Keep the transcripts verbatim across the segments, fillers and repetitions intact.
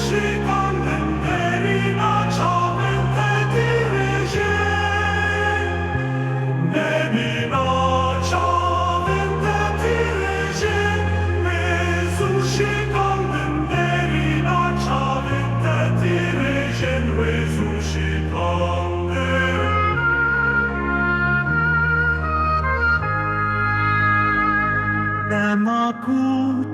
Şikandin derîna çavên te dirêjin, derîna çavên te dirêjin, wê zû şikandin derîna çavên te dirêjin, wê zû şikandin. Dema ku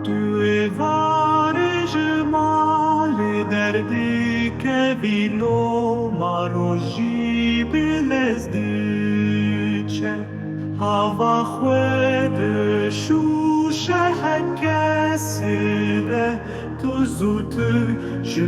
tu êvarê ji malê derdikevî, loma rojî bi lez diçe. Hava xwe dişûşe her kesê de, tu zûtir ji